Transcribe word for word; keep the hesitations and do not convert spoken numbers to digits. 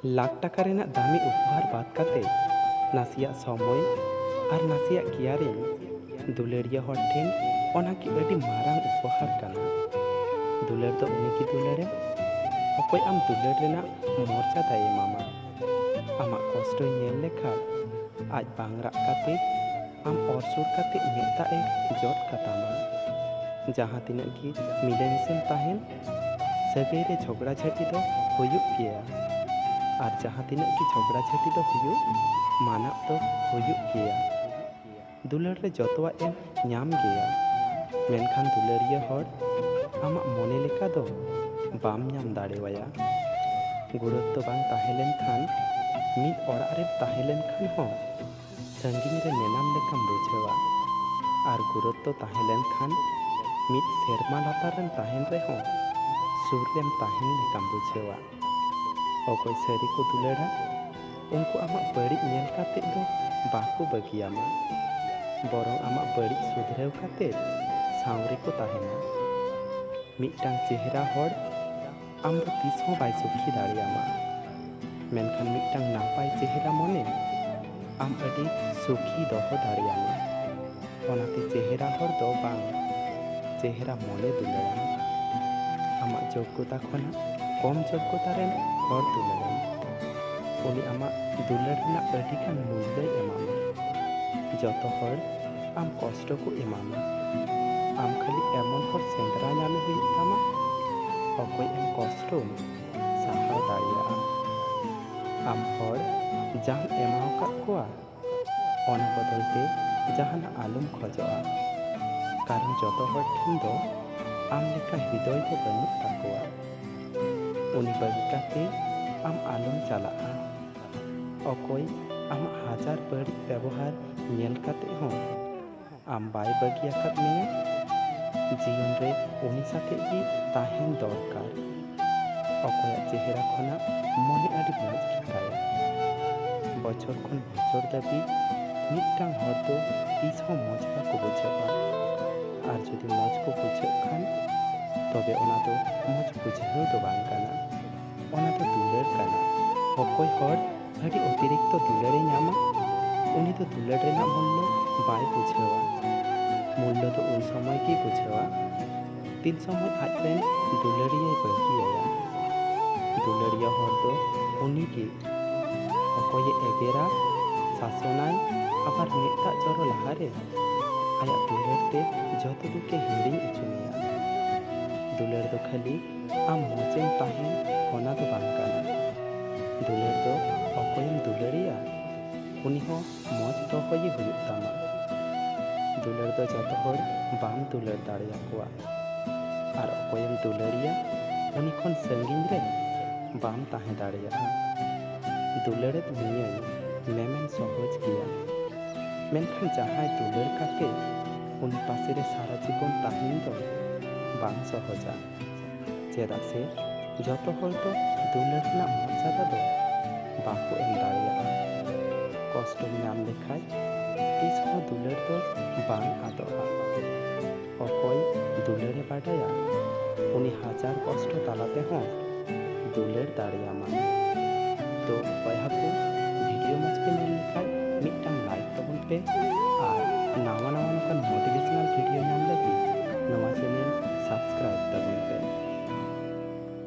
ᱞᱟᱠᱷ ᱴᱟᱠᱟ ᱨᱮᱱᱟᱜ ᱫᱟᱢᱤ ᱩᱯᱚᱦᱟᱨ ᱵᱟᱫ ᱠᱟᱛᱮ ᱱᱟᱥᱮᱭᱟᱜ ᱥᱚᱢᱚᱭ ᱟᱨ ᱱᱟᱥᱮᱭᱟᱜ ᱠᱮᱭᱟᱨᱤᱝ ᱫᱩᱞᱟᱹᱲᱤᱭᱟᱹ ᱦᱚᱲ ᱴᱷᱮᱱ ᱚᱱᱟ ᱠᱤ ᱟᱹᱰᱤ ᱢᱟᱨᱟᱝ ᱩᱯᱚᱦᱟᱨ ᱠᱟᱱᱟ? ᱫᱩᱞᱟᱹᱲ ᱫᱚ ᱩᱱᱤ ᱜᱮ ᱫᱩᱞᱟᱹᱲᱮᱢ, ᱚᱠᱚᱭ ᱟᱢ ᱫᱩᱞᱟᱹᱲ ᱨᱮᱱᱟᱜ ᱢᱚᱨᱡᱟᱫᱟᱭ ᱮᱢᱟᱢᱟ᱾ ᱟᱢᱟᱜ ᱠᱚᱥᱴᱚᱭ ᱧᱮᱞ ᱞᱮᱠᱷᱟᱱ ᱟᱡ ᱵᱟᱝ ᱨᱟᱜ ᱠᱟᱛᱮ ᱟᱢ ᱚᱨ ᱥᱩᱨ ᱠᱟᱛᱮ ᱢᱮᱫ ᱫᱟᱜ ᱮ ᱡᱚᱫ ᱠᱟᱛᱟᱢᱟ᱾ ᱡᱟᱦᱟᱸ ᱛᱤᱱᱟᱹᱜ ᱜᱮ ᱢᱤᱞᱟᱹᱢᱤᱥᱮᱢ ᱛᱟᱦᱮᱱ, ᱥᱟᱹᱜᱟᱹᱭ ᱨᱮ ᱡᱷᱚᱜᱽᱲᱟ ᱡᱷᱟᱹᱴᱤ ᱫᱚ ᱦᱩᱭᱩᱜ ᱜᱮᱭᱟ, ᱟᱨ ᱡᱟᱦᱟᱸ ᱛᱤᱱᱟᱹᱜ ᱜᱮ ᱡᱷᱚᱜᱽᱲᱟ ᱡᱷᱟᱹᱴᱤ ᱫᱚ ᱦᱩᱭᱩᱜ, ᱢᱟᱱᱟᱜ ᱫᱚ ᱦᱩᱭᱩᱜ ᱜᱮᱭᱟ᱾ ᱫᱩᱞᱟᱹᱲ ᱨᱮ ᱡᱚᱛᱚᱣᱟᱜ ᱮᱢ ᱧᱟᱢ ᱜᱮᱭᱟ, ᱢᱮᱱᱠᱷᱟᱱ ᱫᱩᱞᱟᱹᱲᱤᱭᱟᱹ ᱦᱚᱲ ᱟᱢᱟᱜ ᱢᱚᱱᱮ ᱞᱮᱠᱟ ᱫᱚ ᱵᱟᱢ ᱧᱟᱢ ᱫᱟᱲᱮᱣᱟᱭᱟ᱾ ᱜᱩᱨᱩᱛᱛᱚ ᱵᱟᱝ ᱛᱟᱦᱮᱸ ᱞᱮᱱᱠᱷᱟᱱ, ᱢᱤᱫ ᱚᱲᱟᱜ ᱨᱮᱢ ᱛᱟᱦᱮᱸ ᱞᱮᱱᱠᱷᱟᱱ ᱦᱚᱸ ᱥᱟᱺᱜᱤᱧ ᱨᱮ ᱢᱮᱱᱟᱢ ᱞᱮᱠᱟᱢ ᱵᱩᱡᱷᱟᱹᱣᱟ, ᱟᱨ ᱜᱩᱨᱩᱛᱛᱚ ᱛᱟᱦᱮᱸ ᱞᱮᱱᱠᱷᱟᱱ ᱢᱤᱫ ᱥᱮᱨᱢᱟ ᱞᱟᱛᱟᱨ ᱨᱮᱢ ᱛᱟᱦᱮᱱ ᱨᱮᱦᱚᱸ ᱥᱩᱨ ᱨᱮᱢ ᱛᱟᱦᱮᱱ ᱞᱮᱠᱟᱢ ᱵᱩᱡᱷᱟᱹᱣᱟ᱾ ᱚᱠᱚᱭ ᱥᱟᱹᱨᱤ ᱠᱚ ᱫᱩᱞᱟᱹᱲᱟ, ᱩᱱᱠᱩ ᱟᱢᱟᱜ ᱵᱟᱹᱲᱤᱡ ᱧᱮᱞ ᱠᱟᱛᱮ ᱫᱚ ᱵᱟᱠᱚ ᱵᱟᱹᱜᱤᱭᱟᱢᱟ, ᱵᱚᱨᱚᱝ ᱟᱢᱟᱜ ᱵᱟᱹᱲᱤᱡ ᱥᱩᱫᱷᱨᱟᱹᱣ ᱠᱟᱛᱮ ᱥᱟᱶ ᱨᱮᱠᱚ ᱛᱟᱦᱮᱱᱟ᱾ ᱢᱤᱫᱴᱟᱝ ᱪᱮᱦᱨᱟ ᱦᱚᱲ ᱟᱢ ᱫᱚ ᱛᱤᱥ ᱦᱚᱸ ᱵᱟᱭ ᱥᱩᱠᱷᱤ ᱫᱟᱲᱮᱭᱟᱢᱟ, ᱢᱮᱱᱠᱷᱟᱱ ᱢᱤᱫᱴᱟᱝ ᱱᱟᱯᱟᱭ ᱪᱮᱦᱨᱟ ᱢᱚᱱᱮ ᱟᱢ ᱟᱹᱰᱤ ᱥᱩᱠᱷᱤ ᱫᱚᱦᱚ ᱫᱟᱲᱮᱭᱟᱢᱟ᱾ ᱚᱱᱟᱛᱮ ᱪᱮᱦᱨᱟ ᱦᱚᱲ ᱫᱚ ᱵᱟᱝ, ᱪᱮᱦᱨᱟ ᱢᱚᱱᱮ ᱫᱩᱞᱟᱹᱲᱟᱢ᱾ ᱟᱢᱟᱜ ᱡᱳᱜᱽᱜᱚᱛᱟ ᱠᱷᱚᱱᱟᱜ ᱠᱚᱢ ᱡᱳᱜᱽᱜᱚᱛᱟ ᱨᱮᱱ ᱦᱚᱲ ᱫᱩᱞᱟᱹᱲᱟᱢ᱾ ᱩᱱᱤ ᱟᱢᱟᱜ ᱫᱩᱞᱟᱹᱲ ᱨᱮᱱᱟᱜ ᱟᱹᱰᱤᱜᱟᱱ ᱢᱩᱞᱞᱚᱭ ᱮᱢᱟᱢᱟ᱾ ᱡᱚᱛᱚ ᱦᱚᱲ ᱟᱢ ᱠᱚᱥᱴᱚ ᱠᱚ ᱮᱢᱟᱢᱟ᱾ ᱟᱢ ᱠᱷᱟᱹᱞᱤ ᱮᱢᱚᱱ ᱦᱚᱲ ᱥᱮᱸᱫᱽᱨᱟ ᱧᱟᱢᱮ ᱦᱩᱭᱩᱜ ᱛᱟᱢᱟ, ᱚᱠᱚᱭ ᱟᱢ ᱠᱚᱥᱴᱚᱢ ᱥᱟᱦᱟᱣ ᱫᱟᱲᱮᱭᱟᱜᱼᱟ᱾ ᱟᱢ ᱦᱚᱲ ᱡᱟᱦᱟᱸᱢ ᱮᱢᱟᱣᱟᱠᱟᱫ ᱠᱚᱣᱟ, ᱚᱱᱟ ᱵᱚᱫᱚᱞ ᱛᱮ ᱡᱟᱦᱟᱱᱟᱜ ᱟᱞᱚᱢ ᱠᱷᱚᱡᱚᱜᱼᱟ, ᱠᱟᱨᱚᱱ ᱡᱚᱛᱚ ᱦᱚᱲ ᱴᱷᱮᱱ ᱫᱚ ᱟᱢ ᱞᱮᱠᱟ ᱦᱨᱤᱫᱚᱭ ᱫᱚ ᱵᱟᱹᱱᱩᱜ ᱛᱟᱠᱚᱣᱟ᱾ ᱩᱱᱤ ᱵᱟᱹᱜᱤ ᱠᱟᱛᱮ ᱟᱢ ᱟᱞᱚᱢ ᱪᱟᱞᱟᱜᱼᱟ᱾ ᱚᱠᱚᱭ ᱟᱢᱟᱜ ᱦᱟᱡᱟᱨ ᱵᱟᱹᱲᱤᱡ ᱵᱮᱵᱚᱦᱟᱨ ᱧᱮᱞ ᱠᱟᱛᱮ ᱦᱚᱸ ᱟᱢ ᱵᱟᱭ ᱵᱟᱹᱜᱤ ᱟᱠᱟᱫ ᱢᱮᱭᱟ, ᱡᱤᱭᱚᱱ ᱨᱮ ᱩᱱᱤ ᱥᱟᱛᱮᱜ ᱜᱮ ᱛᱟᱦᱮᱱ ᱫᱚᱨᱠᱟᱨ᱾ ᱚᱠᱚᱭᱟᱜ ᱪᱮᱦᱨᱟ ᱠᱷᱚᱱᱟᱜ ᱢᱚᱱᱮ ᱟᱹᱰᱤ ᱢᱚᱡᱽ ᱜᱮᱛᱟᱭᱟ᱾ ᱵᱚᱪᱷᱚᱨ ᱠᱷᱚᱱ ᱵᱚᱪᱷᱚᱨ ᱫᱷᱟᱹᱵᱤᱡ ᱢᱤᱫᱴᱟᱝ ᱦᱚᱲ ᱫᱚ ᱛᱤᱥ ᱦᱚᱸ ᱢᱚᱡᱽ ᱵᱟᱠᱚ ᱵᱩᱡᱷᱟᱹᱜᱼᱟ᱾ ᱟᱨ ᱡᱩᱫᱤ ᱢᱚᱡᱽ ᱠᱚ ᱵᱩᱡᱷᱟᱹᱜ ᱠᱷᱟᱱ, ᱛᱚᱵᱮ ᱚᱱᱟ ᱫᱚ ᱢᱚᱡᱽ ᱵᱩᱡᱷᱟᱹᱣ ᱫᱚ ᱵᱟᱝ ᱠᱟᱱᱟ, ᱚᱱᱟ ᱫᱚ ᱫᱩᱞᱟᱹᱲ ᱠᱟᱱᱟ᱾ ᱚᱠᱚᱭ ᱦᱚᱲ ᱟᱹᱰᱤ ᱚᱛᱤᱨᱤᱠᱛᱚ ᱫᱩᱞᱟᱹᱲᱮ ᱧᱟᱢᱟ, ᱩᱱᱤ ᱫᱚ ᱫᱩᱞᱟᱹᱲ ᱨᱮᱱᱟᱜ ᱢᱩᱞᱞᱚ ᱵᱟᱭ ᱵᱩᱡᱷᱟᱹᱣᱟ᱾ ᱢᱩᱞᱞᱚ ᱫᱚ ᱩᱱ ᱥᱚᱢᱚᱭ ᱜᱮᱭ ᱵᱩᱡᱷᱟᱹᱣᱟ, ᱛᱤᱱ ᱥᱚᱢᱚᱭ ᱟᱡ ᱨᱮᱱ ᱫᱩᱞᱟᱹᱲᱤᱭᱟᱹᱭ ᱵᱟᱹᱜᱤᱭᱟᱭᱟ᱾ ᱫᱩᱞᱟᱹᱲᱤᱭᱟᱹ ᱦᱚᱲ ᱫᱚ ᱩᱱᱤ ᱜᱮ, ᱚᱠᱚᱭᱮ ᱮᱜᱮᱨᱟ, ᱥᱟᱥᱚᱱᱟᱭ, ᱟᱵᱟᱨ ᱢᱮᱫ ᱫᱟᱜ ᱡᱚᱨᱚ ᱞᱟᱦᱟᱨᱮ ᱟᱭᱟᱜ ᱫᱩᱞᱟᱹᱲ ᱛᱮ ᱡᱚᱛᱚ ᱫᱩᱠᱮ ᱦᱤᱲᱤᱧ ᱦᱚᱪᱚ ᱢᱮᱭᱟ᱾ ᱫᱩᱞᱟᱹᱲ ᱫᱚ ᱠᱷᱟᱹᱞᱤ ᱟᱢ ᱢᱚᱡᱮᱢ ᱛᱟᱦᱮᱱ, ᱚᱱᱟ ᱫᱚ ᱵᱟᱝ ᱠᱟᱱᱟ᱾ ᱫᱩᱞᱟᱹᱲ ᱫᱚ ᱚᱠᱚᱭᱮᱢ ᱫᱩᱞᱟᱹᱲᱮᱭᱟ, ᱩᱱᱤ ᱦᱚᱸ ᱢᱚᱡᱽ ᱫᱚᱦᱚᱭᱮ ᱦᱩᱭᱩᱜ ᱛᱟᱢᱟ᱾ ᱫᱩᱞᱟᱹᱲ ᱫᱚ ᱡᱚᱛᱚ ᱦᱚᱲ ᱵᱟᱢ ᱫᱩᱞᱟᱹᱲ ᱫᱟᱲᱮᱭᱟᱠᱚᱣᱟ, ᱟᱨ ᱚᱠᱚᱭᱮᱢ ᱫᱩᱞᱟᱹᱲᱮᱭᱟ, ᱩᱱᱤ ᱠᱷᱚᱱ ᱥᱟᱺᱜᱤᱧ ᱨᱮ ᱵᱟᱢ ᱛᱟᱦᱮᱸ ᱫᱟᱲᱮᱭᱟᱜᱼᱟ᱾ ᱫᱩᱞᱟᱹᱲᱮᱫ ᱢᱤᱭᱟᱹᱧ ᱢᱮᱢᱮᱱ ᱥᱚᱦᱚᱡᱽ ᱜᱮᱭᱟ, ᱢᱮᱱᱠᱷᱟᱱ ᱡᱟᱦᱟᱸᱭ ᱫᱩᱞᱟᱹᱲ ᱠᱟᱛᱮ ᱩᱱᱤ ᱯᱟᱥᱮ ᱨᱮ ᱥᱟᱨᱟ ᱡᱤᱵᱚᱱ ᱛᱟᱦᱮᱱ ᱫᱚ ᱵᱟᱝ ᱥᱚᱦᱚᱡᱟ᱾ ᱪᱮᱫᱟᱜ ᱥᱮ ᱡᱚᱛᱚ ᱦᱚᱲ ᱫᱚ ᱫᱩᱞᱟᱹᱲ ᱨᱮᱱᱟᱜ ᱢᱚᱨᱡᱟᱫᱟ ᱫᱚ ᱵᱟᱠᱚ ᱮᱢ ᱫᱟᱲᱮᱭᱟᱜᱼᱟ᱾ ᱠᱚᱥᱴᱚᱢ ᱧᱟᱢ ᱞᱮᱠᱷᱟᱡ ᱛᱤᱥ ᱦᱚᱸ ᱫᱩᱞᱟᱹᱲ ᱫᱚ ᱵᱟᱝ ᱟᱫᱚᱜᱼᱟ᱾ ᱚᱠᱚᱭ ᱫᱩᱞᱟᱹᱲᱮ ᱵᱟᱰᱟᱭᱟ, ᱩᱱᱤ ᱦᱟᱡᱟᱨ ᱠᱚᱥᱴᱚ ᱛᱟᱞᱟ ᱛᱮᱦᱚᱸ ᱫᱩᱞᱟᱹᱲ ᱫᱟᱲᱮᱭᱟᱢᱟ᱾ ᱛᱚ ᱵᱚᱭᱦᱟ ᱠᱚ, ᱵᱷᱤᱰᱤᱭᱳ ᱢᱚᱡᱽ ᱯᱮ ᱧᱮᱞ ᱞᱮᱠᱷᱟᱡ ᱢᱤᱫᱴᱟᱝ ᱞᱟᱭᱤᱠ ᱛᱟᱵᱚᱱ ᱯᱮ ᱟᱨ ᱱᱟᱣᱟ ᱱᱟᱣᱟ ᱱᱚᱝᱠᱟᱱ ᱢᱳᱴᱤᱵᱷᱮᱥᱚᱱᱟᱞ ᱵᱷᱤᱰᱤᱭᱳ ᱧᱟᱢ ᱞᱟᱹᱜᱤᱫ ᱱᱚᱣᱟ ᱪᱮᱱᱮᱞ ᱥᱟᱵᱥᱠᱨᱟᱭᱤᱵ ᱛᱟᱵᱚᱱ ᱯᱮ᱾